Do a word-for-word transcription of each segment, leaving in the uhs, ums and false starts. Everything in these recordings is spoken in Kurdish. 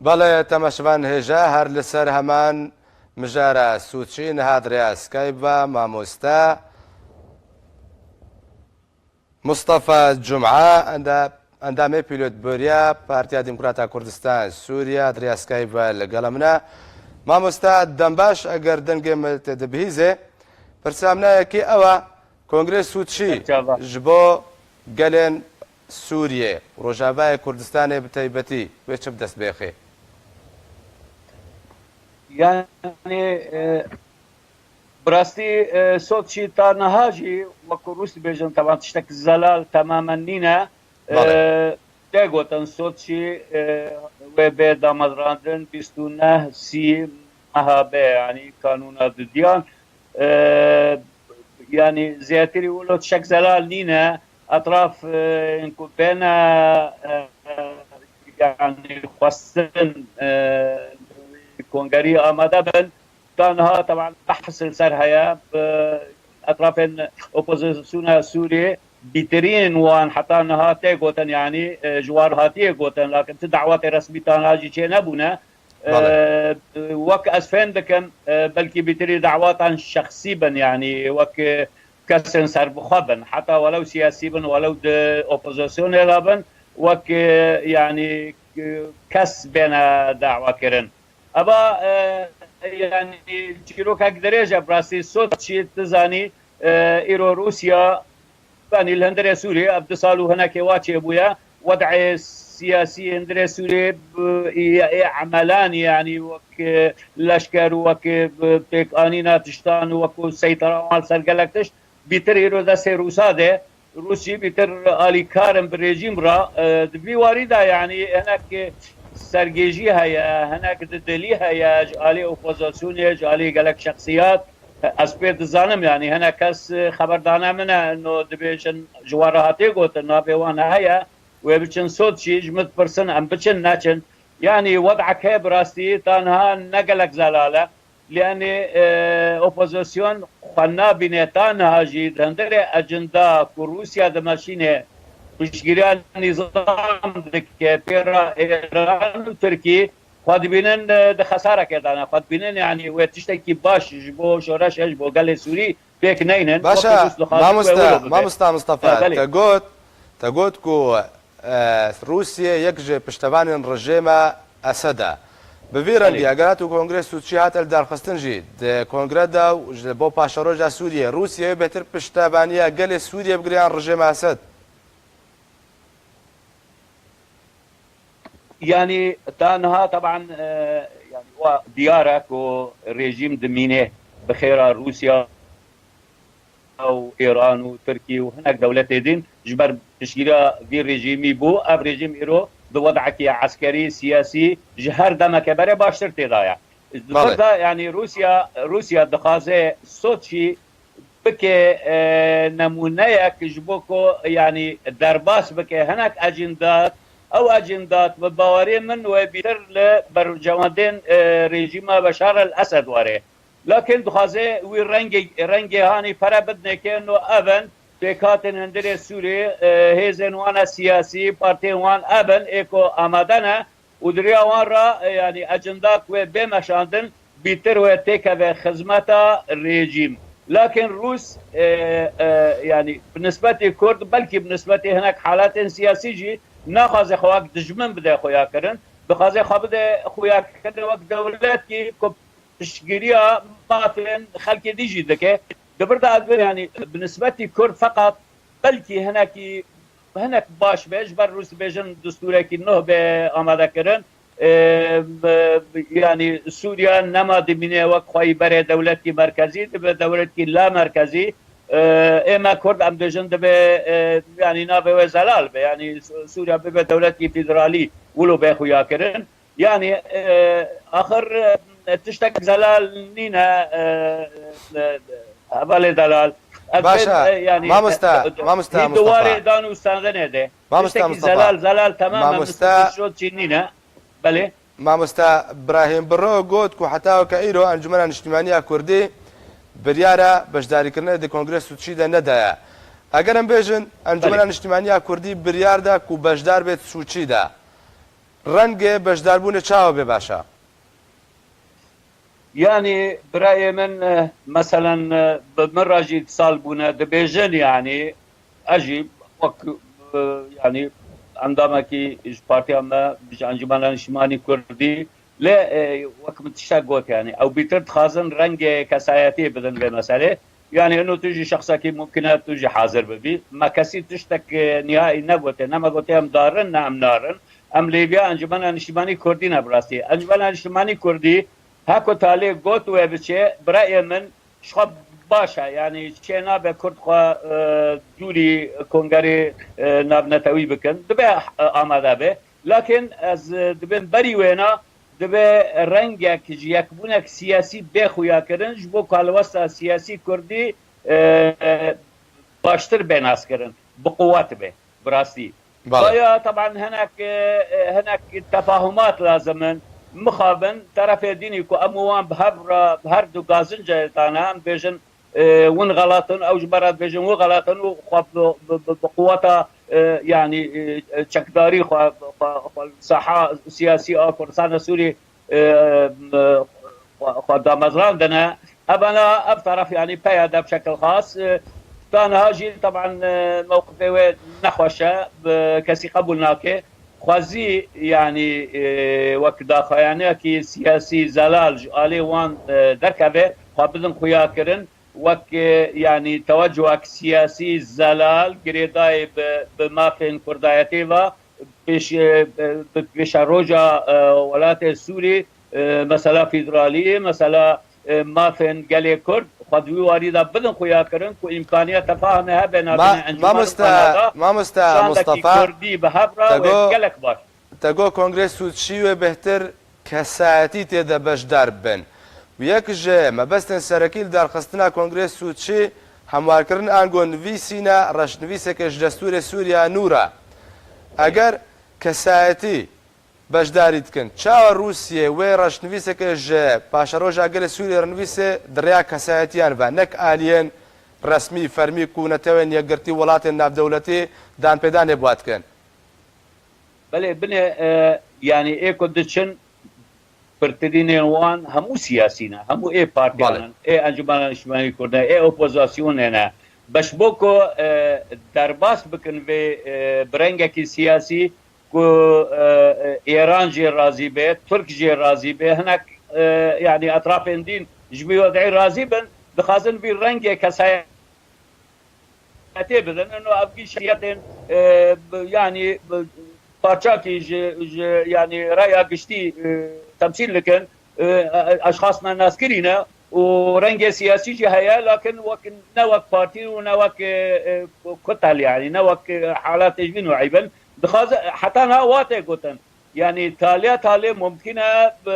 Belê, temaşevan hêja, her li ser heman mijara Sûçî niha di rêya Skype ve mamoste Mustafa Cuma, enda-, endamê pîlotbûriya Partiya Demokrata Kurdistan Sûriye, di rêya Skype ve li gela min e. Mamoste, dem baş, eger dengê min tê dibihîzê, pirsa min yekê ew e, Kongrê Sûçî Çava. ji bo gelên Sûriyê, Rojavayê Kurdistanê bi taybetî, wê çi bi dest bêxê? Yani, e, bi rastî, e, Soçî ta niha jî, wekû Rûs dibêjin, teban tiştek zelal temamen nîne. Belê. E, tê gotin Soçî, e, wê bê damezrandin bîst û neh, sî meha bê, yani kanûna dudiyan. E, yani zêdetirî wilo tiştek zelal nîne. Etraf, e, ku bêne, e, yani xwestin, e, kongerî amade bin. Ta niha teban behs li ser heye. Bi etrafên opozisyona Sûriyê bîtirîn wan heta niha tê gotin, yani, e, ji wan hatiyê gotin, lakin ti dawetê resmî ta niha jî çê nebûne. Belê. E, wek ez fêm dikim, e, belkî bîtirî dawatan şexsî bin, yani wek, e, kesên serbixwe bin. Heta welew siyasî bin, welew di opozisyonê de bin, wek, e, yani, e, kes bêne dawa kirin. Eva, e, yani çîrokek dirêj e, bi rastî Soçî, tu zanî, e, îro Rûsya, yanî li hundirê Sûriyê ev du sal û hinekê wa çêbûye. Wed'ê siyasî hundirê Sûriyê bi, yê, yê emelanî, yanî wek, e, leşker û wek, e, bi pêkanîna tiştan û wek seytera wan li ser gelek tişt, bîtir îro destê Rûsa de. Rûsî bîtir alîkar in bi rejîm re. E, di vî warî de, yanî hinek sergêjî heye, hinek didilî heye ji alî opozisyonê, ji alî gelek şexsiyat. Ez pê dizanim, yanî hinek kes xeberdana min e, no dibêjin ji wan re hatiye gotin, navê wan heye, wê biçin Soçî, ji min dipirsin, em biçin, neçin. Yanî wed'ek heye bi rastî, ta niha ne gelek zelal e. Lê, yanî, e, opozîsyon xwe nabîne ta niha jî di hundirê ecenda ku Rûsya dimeşîne piştgiriya nîzam dike pê re Îran û Tirkî xwe dibînin, e, di xesarekê de ne. Xwe dibînin, yanî wê tiştekî baş ji bo şoreşê, ji bo gelê Sûrî pêk neynin. Baş e, wekî Rûs dixwazin wê mamoste, wilo bibe. Mamoste Mustafa, e, belê. Te got, te got ku E, Rûsye yek ji piştevanên rejêma Esed e. Bi vî rengî, Belê. eger hatu Kongrê Sûçî hate lidarxistin jî, di kongre de û ji bo paşeroja Sûriyê, Rûsye wê bêhtir piştevaniya gelê Sûriyê bigire yan rejêma Esed? Yanî ta niha teban, e, yanî wa diyar e ku rejîm dimîne bi xêra Rûsya û Îran û Tirkî û hinek dewletê din ji ber piştgiriya vî rejîmî bû. Ev rejîm îro di wed'ekî eskerî, siyasî ji her demeke berê baştir tê de ye. Di Belê. vir de, yanî Rûsya, Rûsya dixwaze Soçî bike, e, nemûneyek ji bo ku, yanî derbas bike hinek ecindat. Ew ecindat bi baweriyê min wê bîtir li berjewendên, e, rejîma Beşar el Esed were. Lakin dixwaze wî rengê, rengê hanî pere bidinê ke no ev in pêkhatên hundirê Sûrê, e, hêzên wan a siyasî, partiyên wan ev in ê ku amade ne û di riya wan re, e, yanî ecindak wê bê meşandin, bîtir wê têkeve xizmeta rejîm. Lakin Rûs, e, e, yanî bi nisbetî Kurd, belkî bi nisbetî hinek halatên siyasî jî naxwaze xwe wek dijmin bide xuyakirin. Dixwaze xwe bide xuyakirin wek dewletkî ku piştgiriya mafên xelkê dî jî dike. Di vir de ez bê, yanî bi nisbetî Kurd feqat belkî hinekî, hinek baş be, ji ber Rûs dibêjin distûrekî nuh be amadekirin. Ê, bi, yanî Sûriya nema dimîne wek xweyî berê dewletkî merkezî, dibe dewletkî lamerkezî. Ê, ê me Kurd em dibêjin dibe, ê, yanî navê wê zelal be. Yanî Sû-, Sûriya bibe dewletkî federalî, wilo bê xuyakirin. Yanî, e, axir, e, tiştek zelal nîne, e, e, hevalê delal. Ez Baş bê, e. e, yanî, Mamoste, e, e, mamoste hî Mustafa. diwarê dan û standinê de. Mamoste Tiştekî Mustafa. zelal, zelal temamen Mamoste. misliş çî nîne. Belê. Mamoste Brahîm Biro got ku heta weke îro Encûmena Niştîmaniya Kurdî biryara beşdarîkirinê di Kongrê Sûçî de nedaye. Eger em bêjin, Encûmena Belê. Niştîmaniya Kurdî biryar da ku beşdar bêt Sûçî de. rengê beşdarbûnê çawa bê baş e? Yanî birayê min, e, meselen, e, bi min re jî sal bûne, dibêjin, yanî ez jî wek, e, yanî endamekî ji partiya me, ji Encûmena Niştimanî Kurdî, lê, e, wek min tiştek got, yanî ew bîtir dixwazin rengê kesayetiyê bidin vê meselê. Yanî ino tu jî şexsekî mumkin e tu jî hazir bibî. Me kesî tiştek, e, nihayî negote, ne me gote em darin, ne em narin. Em lêviya Encûmena Niştimanî Kurdî ne bi rastî. Encûmena Niştimanî Kurdî, heko talê got wê biçe, birayê min, ji xwe baş e. Yanî çê nabe Kurd xwe, e, dûrî kongerê, e, navnetewî bikin. Dibe, e, amade be. Lakin ez, e, dibêm berî wêna, dibe rengek ji yekbûnek siyasî bê xuyakirin, ji bo ku helwesta siyasî Kurdî, e, baştir bê naskirin, bi quwet be, bi rastî. Bale. Aya, teban hinek, e, e, hinek tefahumat lazim in. Mixabin, terefê dînî ku em û wan bi hev re, bi her du gazincê tane, em bêjin, e, win xelat in, ew ji me re dibêjin win xelat in û xwe bi, bi, bi, bi quweta, e, yanî, e, çekdarî xwe, xwe, xwe li saha siyasî a Kurdistana Sûrî, e, xwe, xwe damezrandine. Evana, ev taraf, yanî P Y D bi şekil xas, e, ta niha jî, teban, e, mewqifê wê nexweş e, bi kesî qebûl nake. Xwezî, yanî, e, wek daxuyaniyekî siyasî zelal ji alê wan, e, derkeve, xwe bidin xuyakirin. Wek, e, yanî tewecuhek siyasî zelal girêdayê bi, bi mafên kurdayetê ve pêş, e, e, bi pêşeroja, e, welatê Sûrî, e, mesela federaliyê, mesela, e, mafên gelê Kurd, xwe di wî warî de bidin xuyakirin ku îmkaniya tefahumê hebe nabîne Ma-, encûmen mamoste, Kanada, mamoste şandekî Mustafa, Kurdî bi hev re te wê got, gelek baş. Te got Kongrê Sûdçî wê bêhtir kesayetî tê de beşdar bin. Û yek ji mebestên serekî li darxistina Kongrê Sûdçî hemwarkirin ango nivîsî ne, reşnivîseke ji Destûrê Sûriya nû re. Eger kesayetî beşdarî dikin, çawa Rûsiyê wê reşnivîseke ji paşeroja gelê Sûriyê re nivîsê di rêya kesayetiyan ve, nek aliyên resmî, fermî ku Netewên Yekgirtî, welatên navdewletî danpêdanê bi wan dikin? Belê, binê, e, yanî ê ku diçin, pirtirînên wan hemû siyasî ne, hemû ê partiyan Bale. in, ê Encûmena Niştimanî Kurd ne, ê opozasyonê ne. Beş bo ku, e, derbas bikin vê, e, bi rengekî siyasî ku, e, e, Îran jê razî be, Tirk jê razî be, hinek, e, yanî etrafên dîn ji vî wed'î razî bin, dixwazin vî rengê kesayetê tê bidin. Ino ev gî şexsiyetên, e, bi, yanî, bi, parçakî ji, ji, yanî raya giştî, e, temsîl dikin. E, e, eşxas me naskirî ne û rengê siyasî jî heye, lakin wek, ne wek partî û ne wek, e, e, kutel, yanî ne wek, e, halatê ji vî nû'î bin. Dixwaze, heta niha wa tê gotin. Yanî taliya talê mumkin e bi,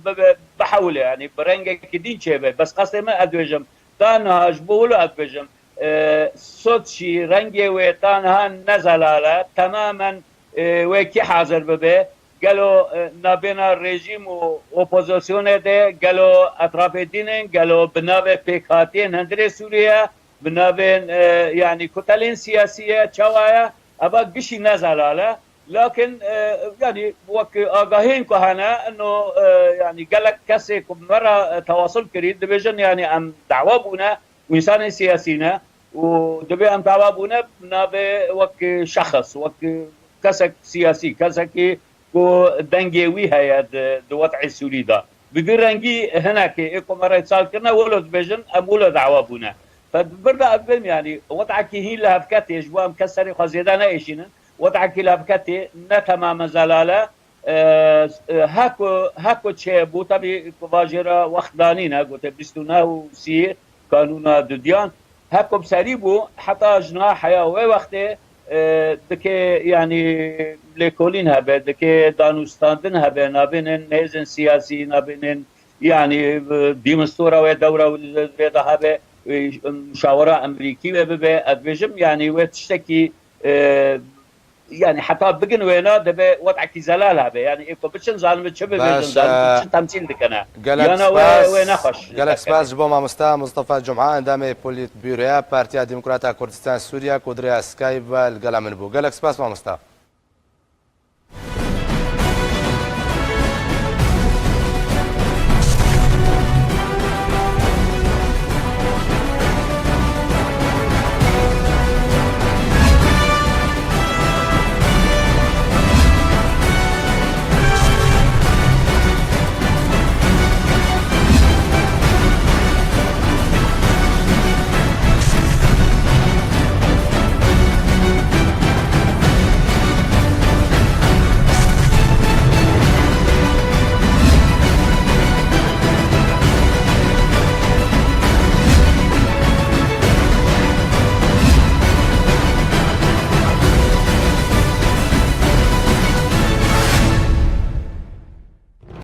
bi, bi, bihewile, yanî bi rengekî din çêbe. Bes qestê min ez dibêjim, ta niha ji bo wilo ez dibêjim, e, Soçî rengê wê ta niha ne zelal e, temamen, e, wê kî hazir bibe? Gelo, e, nabêna rejîm û opozisyonê de, gelo etrafê dîn in, gelo bi navê pêkhatiyên hundirê Sûriye, bi navên, e, yanî kutelên siyasî ye, çawa ye? Eva gişî ne zelal e. Lakin, e, yanî wek agahiyên ku hene, ino, e, yanî gelek kesê ku me re, e, tewasul kirî, dibêjin, yanî em dawa bûne, û însanên siyasî ne û dibê em dawa bûne navê wek şexs, wek kesek siyasî, kesekî ku dengê wî heye di, di wed'ê Sûrî de. Bi vî rengî hinekê ê ku me rêçal kirine, wilo dibêjin, em wilo dawa bûne. Fe di vir de ez bêm, yanî wed'ekî hîn lihevketê, ji bo em kes serê xwe zêde neêşînin, wed'ekî lihevketê ne temamen zelal e, e, e, heko, heko çêbû, tebî ku va jê re wext danîne, gote bîst û neh û sî kanûna dudiyan, heko bi serî bû, heta ji niha heya wê wextê, e, dikê, yanî lêkolîn hebe, dikê danûstandin hebe, nabênên hêzên siyasî, nabênên, yanî, e, dîmistora wê dewra wê de hebe, e, muşawera Emerîkî wê bibe, ez dibêjim, yanî wê tiştekî, e, yanî heta bigin wêna, debe wed'ekî zelal hebe. Yanî ê ku biçin, zanibe çi bibêjin, Baş e. zanibe çi temsîl dikene. Gelek Yana wê, spas. wê nexweş Gelek dikene. spas ji bo mamosta Mustafa Cumha, endamê Polîtbûroya Partiya Demokrata Kurdistan Sûriya ku di rêya Skype ve li gela min bû. Gelek spas mamosta.